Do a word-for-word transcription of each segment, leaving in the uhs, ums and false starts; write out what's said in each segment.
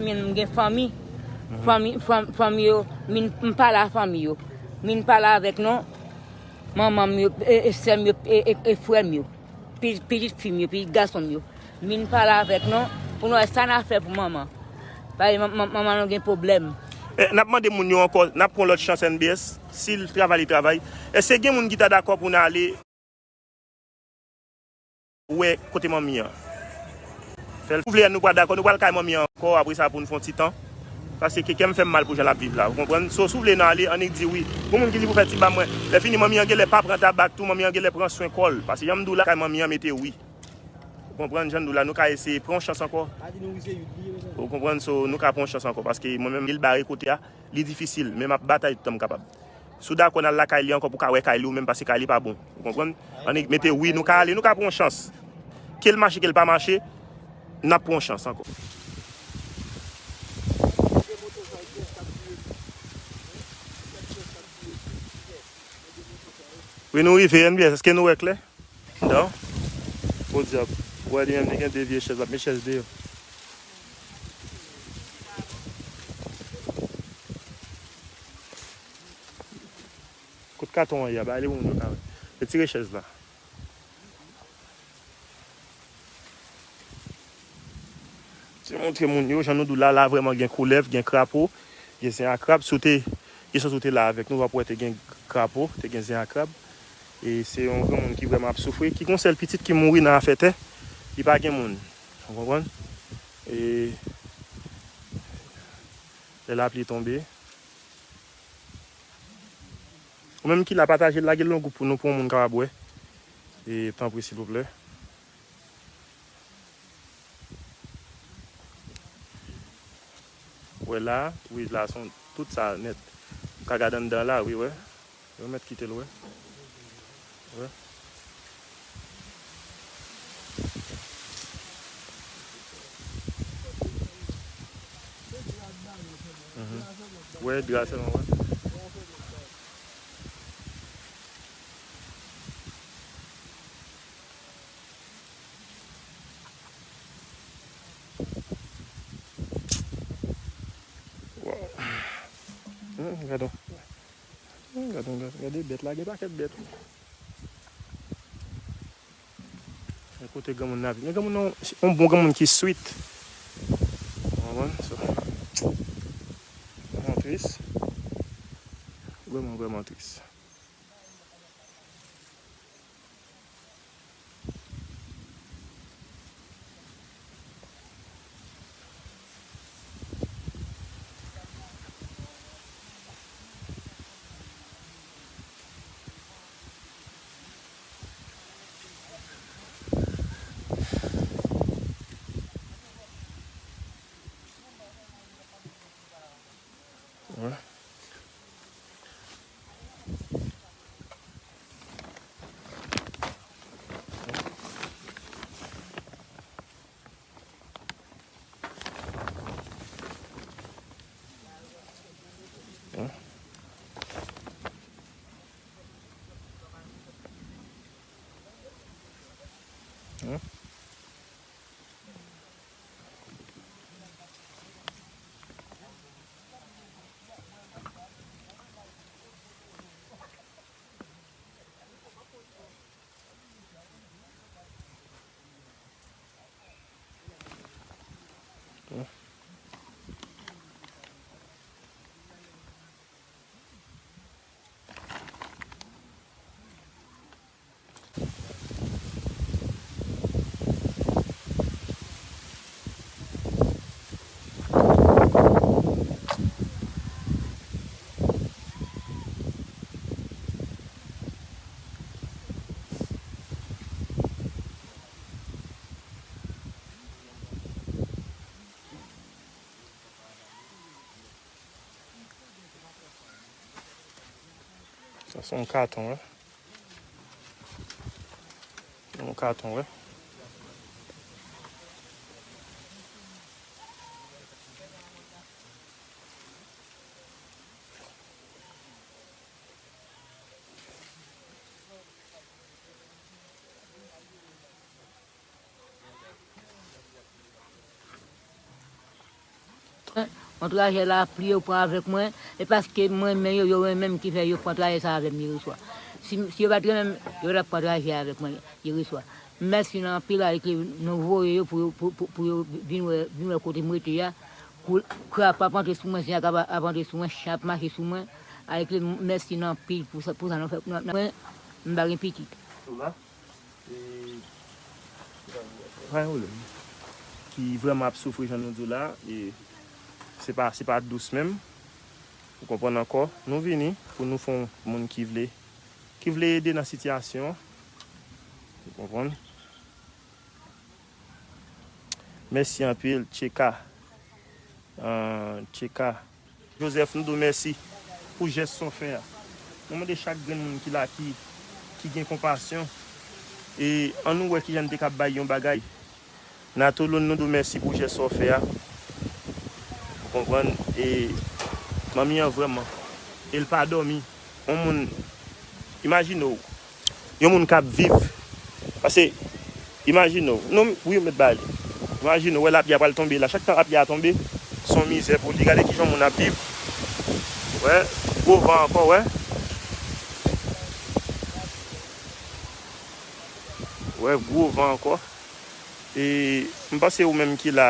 Men m gen fanmi. Fanmi, fanm- fanmi yo, min, m pale a fanmi yo. Min pale avèk non. Manman m yo, e, e sè m yo, e, e, e frè m yo. Pi- Pitit fi m yo, pitit gason m yo. Min pale avèk non. Pou nou wè sa n a fè pou manman. Paske man- man- manman nou gen pwoblèm. E, n ap mande moun yo ankò, n ap pran lòt chans N B S, si l travay li travay. Èske gen moun ki ta dakò pou n ale wè kote manmi an? Fè l. Si w vle, nou pral dakò, nou pral kay manmi an ankò, apre sa pou n fè yon ti tan. Paske kè m fè m mal pou jan l ap viv la, ou konprann? So, si w vle n ale, annik di wi. Gon moun ki di pou fè ti ba mwen. Lè fini, manmi an genlè pa pran tabak tou, manmi an genlè pran swen kò l. Paske jan m di w la, kay manmi an mete wi. Ou konprann, jan m di w la, nou ka eseye pran yon chans ankò. Ou konprann, so, nou ka pran yon chans ankò. Paske mwen menm, li bare kote a, li difisil, men m ap batay toutan m kapab. Si w dakò n al lakay li ankò pou w ka wè kay li ou menm, paske kay li pa bon. Ou konprann? Annik mete wi, nou ka ale, nou ka pran yon chans. Ke l mache, ke l pa mache, n ap pran yon chans ankò. Wi, nou rive, N B S, èske nou wè klè? Non? Podyab. Ou wè li menm, li gen de vye chèz, l ap met chèz deyò. Kot katon an ye a? Ba li pou moun yo ka wè. Retire chèz la. Se montre moun yo, jan nou di w la, la vrèman gen koulèv, gen krapo, gen zen a krab. Si w te, kesyon si w te la avèk nou, w ap wè te gen krapo, te gen zen a krab. E se yon granmoun ki vrèman ap soufri, ki gen yon sèl pitit ki mouri nan afè tè, li pa gen moun. Ou konprann? E lè lapli tonbe, ou menm ki la, pataje l, lage l nan gwoup pou nou, pou yon moun kapab wè. E tanpri, silvouplè. Wè la, wi, la, se yon, tout sa nèt. Ou ka gade anndan la, wi, wè. Yo mèt kite l, wè. Wè. Mhm. Wè, dra sèlman, wè. Waw. Hmm, gade. Hmm, gade, gade, gade bèt la, gen pakèt bèt. Gade kote granmoun nan viv. Men granmoun nan, yon bon granmoun ki sweet. Ou konprann? So, vrèman tris. Vrèman, vrèman tris. Wè. Sa se yon katon, wi. Yon katon, wi. Pran trajè la, pli yo pran avèk mwen, e paske m renmen yo, yo renmen m ki fè yo pran trajè sa avè m yèreswa. Si, si yo pa t renmen m, yo pa t ap pran trajè avèk mwen yèreswa. Mèsi nan anpil, alèkile nou voye yo pou, yo- pou, pou, pou yo vin wè, vin wè kote m rete a. Kou, kou ap ap antre sou mwen, zen ak ap, ap antre sou mwen, chen ap mache sou mwen. Alèkile mèsi nan anpil pou sa, pou sa nou fè. Nan, nan, mwen, m pa gen pitit. Ou la? E, pa gen pwoblèm. Ki vrèman ap soufri jan nou di w la, e se pa, se pa dous menm. Ou konprann ankò? Nou vini pou nou fè yon moun ki vle, ki vle ede nan sitiyasyon an. Ou konprann? Mèsi anpil, Tcheka. Ah, Tcheka. Joseph, nou di w mèsi pou jès sa w fè a. Nou mande chak grenn moun ki la, ki, ki gen konpasyon, e ann nou wè kijan n te kab bay yon bagay. Natolon, nou di w mèsi pou jès sa w fè a. Ou konprann? E manmi an vrèman, e l pa dòmi. Yon moun, imajine w, yon moun k ap viv. Paske, imajine w, non, wi, ou mèt ba li. Imajine w, wè lapyè a pral tonbe la. Chak tan lapyè a tonbe, se yon mizè pou li. Gade kijan moun ap viv. Wè, gwo van ankò, wè. Wè, gwo van ankò. E m panse ou menm ki la,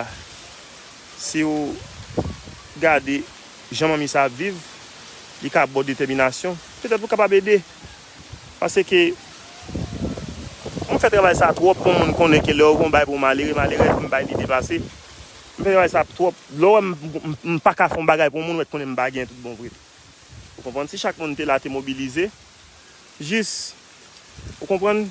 si w gade jan manmi sa ap viv, li ka ba w detèminasyon. Petèt ou kapab ede. Paske m fè travay sa twòp pou moun konnen ke lè yo gen yon bagay pou malere, malerèz, m bay li depase. M fè travay sa twòp. Lè w wè m, m, m pa ka fè yon bagay pou moun, ou mèt konnen m pa gen tout bon vre. Ou konprann? Si chak moun te la, te mobilize, jis, ou konprann,